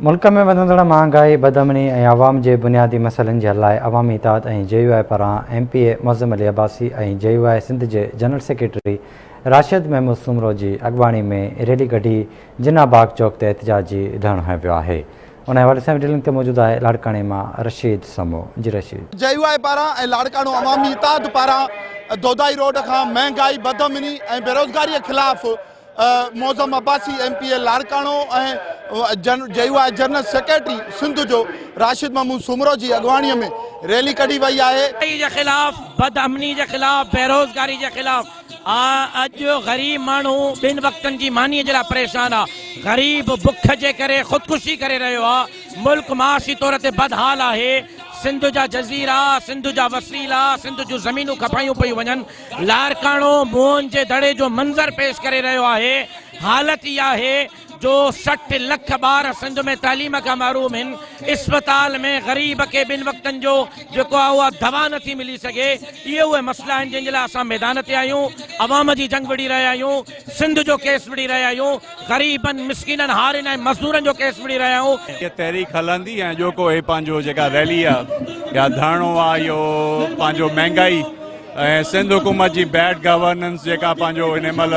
ملڪ ۾ وڌندڙ مهانگائي، بدامني ۽ عوام جي بنيادي مسئلن جي حل لاء عوامي اتحاد ۽ جي يو آء پاران M P A Moazzam Ali Abbasi ۽ J U I Sindh جي جنرل سيڪريٽري راشد محمود سومرو جي اڳواڻي ۾ ريلي ڪڍي جناح باغ چوڪ تي احتجاجي ڌرڻو هنيو ويو آهي. ان حوالي سان وڊيو لنڪ تي موجود آهي لاڙڪاڻي مان رشيد سمو. جي رشيد. جي يو آء پاران ۽ لاڙڪاڻو عوامي اتحاد پاران دودائي روڊ کان مهنگائي، بدامني ۽ بيروزگاري خلاف Moazzam Abbasi M P A Larkana ۽ J U I general secretary Sindh جو راشد محمود سومرو جي اڳواڻي ۾ ريلي ڪڍي وئي آهي. مهانگائي جي خلاف، بدامني جي خلاف، بيروزگاري جي خلاف آ اڄ غريب ماڻهو ٻن وقتن جي ماني جي لاء پريشان آ غريب بک جي ڪري خودڪشي ڪري رهيو آ ملڪ معاشي طور تي بدحال آهي سنڌ جا جزيرا سنڌ جا وسيلا سنڌ جون زمينون کپايون پيون وڃن لاڙڪاڻو موهن جي دڙي جو منظر پيش ڪري رهيو آهي، حالت اها آهي جو 60 لک ٻار سنڌ ۾ تعليم کان محروم هن، اسپتال ۾ غريب کي ٻن وقتن جو جيڪو آهي اها دوا نٿي ملي سگهي، اهي اهي مسئلا آهن جن جي لاء اسان ميدان تي آهيون، عوام جي جنگ وڙهي رهيا آهيون، سنڌ جو ڪيس وڙهي رهيا آهيون، غريبن، مسڪينن، هارين ۽ مزدورن جو ڪيس وڙهي رهيا آهيون. هيء تحريڪ هلندي ۽ اڄوڪو هي پنهنجو جيڪا ريلي آ يا ڌرڻو آ اهو پنهنجو مهنگائي ۽ سنڌ حڪومت جي بيڊ گورننس جيڪا پنهنجو هن مهل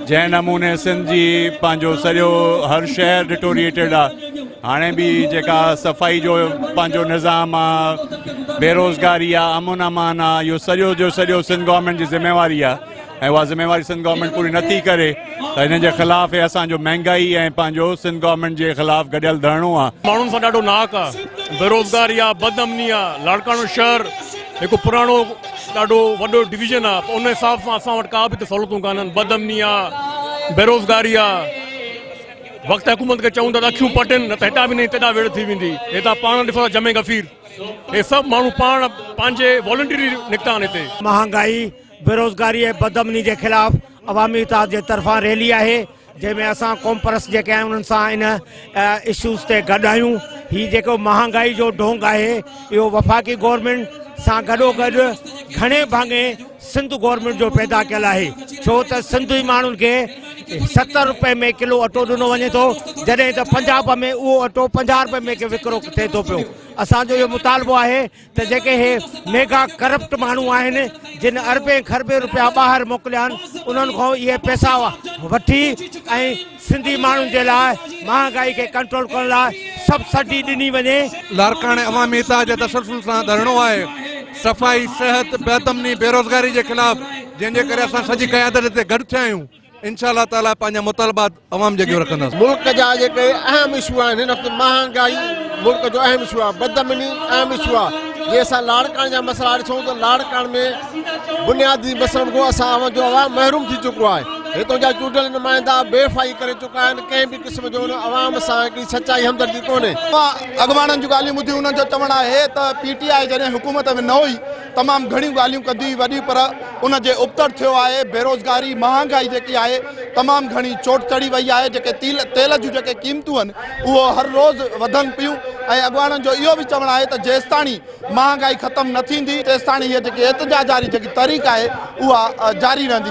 جنهن نموني سنڌ جي پنهنجو سڄو هر شهر ڊٽوريٽيڊ آ هاڻي به جيڪا صفائي جو پنهنجو نظام آ بيروزگاري آ امن امان آ اهو سڄو جو سڄو سنڌ گورنمينٽ جي ذميواري آ ۽ اها ذميواري سنڌ گورنمينٽ پوري نٿي ڪري ته هن جي خلاف هي اسان جو مهنگائي ۽ پنهنجو سنڌ گورنمينٽ جي خلاف گڏيل ڌرڻو آ. ماڻهن سان ڏاڍو ناحق آ، بيروزگاري آ، بدامني آ، لاڙڪاڻو شهر هڪ پراڻو ڏاڍو وڏو ڊويزن آ پر ان حساب سان اسان وٽ ڪا به ته سهولتون ڪانهن، بدامني آ، بيروزگاري آ، وقت حڪومت کي چئون ٿا ته اکيون پٽين نه ته هتان به نئين تيڏا ويڙهه ٿي ويندي، هي تان پاڻ ڏسو ٿا جمعي غفير هي سڀ ماڻهو پاڻ پنهنجي والنٽري نڪتا آهن هتي. مهانگائي بيروزگاري ۽ بدامني جي خلاف عوامي اتحاد جي طرفان ريلي آهي جنهن ۾ اسان قومپرست جيڪي آهيون انهن سان ان اشوز تي گڏ آهيون هي جيڪو مهانگائي جو ڍونگ آهي اهو وفاقي گورنمينٽ سان گڏو گڏ گهڻي ڀاڱي سنڌ گورنمينٽ جو پيدا ڪيل آهي ڇو ته سنڌي ماڻهن کي 70 روپئي ۾ ڪلو اٽو ڏنو وڃي ٿو جڏهن ته پنجاب ۾ اهو اٽو 50 روپئي ۾ وڪرو ٿئي ٿو پيو اسان جو اهو مطالبو آهي ته جيڪي هي ميگا ڪرپٽ ماڻهو آهن جن اربين کربين روپيا ٻاهر موڪليا آهن انهن کان اهي پئسا وٺي ۽ سنڌي ماڻهن جي لاء مهانگائي کي ڪنٽرول ڪرڻ لاء سبسڊي ڏني وڃي. لاڙڪاڻي عوامي اتحاد جي تسلسل سان ڌرڻو آهي صفائي، صحت، بدامني، بيروزگاري جي خلاف جنهن جي ڪري اسان سڄي قيادت هتي گڏ ٿيا آهيون. انشاء الله تعالي پنهنجا مطالبات عوام جي اڳيان رکنداسين. ملڪ جا جيڪي اهم اشو آهن هن وقت مهانگائي ملڪ جو اهم اشو آهي، بدامني اهم اشو آهي، جي اسان لاڙڪاڻي جا مسئلا ڏسون ته لاڙڪاڻي ۾ بنيادي مسئلن کان اسان عوام جو عوام محروم ٿي چڪو آهي، هتان جا چونڊيل نمائندا بي وفائي ڪري چڪا آهن، ڪنهن به قسم جو ان عوام سان هڪڙي سچائي همدردي ڪونهي. اڳواڻن جون ڳالهيون ٻڌيون انهن جو چوڻ آهي ته پي ٽي آء جڏهن حڪومت ۾ نه هئي تمام گهڻيون ڳالهيون ڪندي هئي وڏي پر ان جي ابتڙ ٿيو آهي، بيروزگاري، مهانگائي جيڪي آهي تمام گهڻي چوٽ چڙهي وئي آهي، جيڪي تيل تيل جون جيڪي قيمتون آهن اهو هر روز وڌن پيون ۽ اڳواڻن جو اهو به چوڻ آهي ته جيستاڻي مهانگائي ختم نه ٿيندي تيستاڻي هيء جيڪي احتجاج واري جيڪي تحريڪ آهي اها جاري رهندي.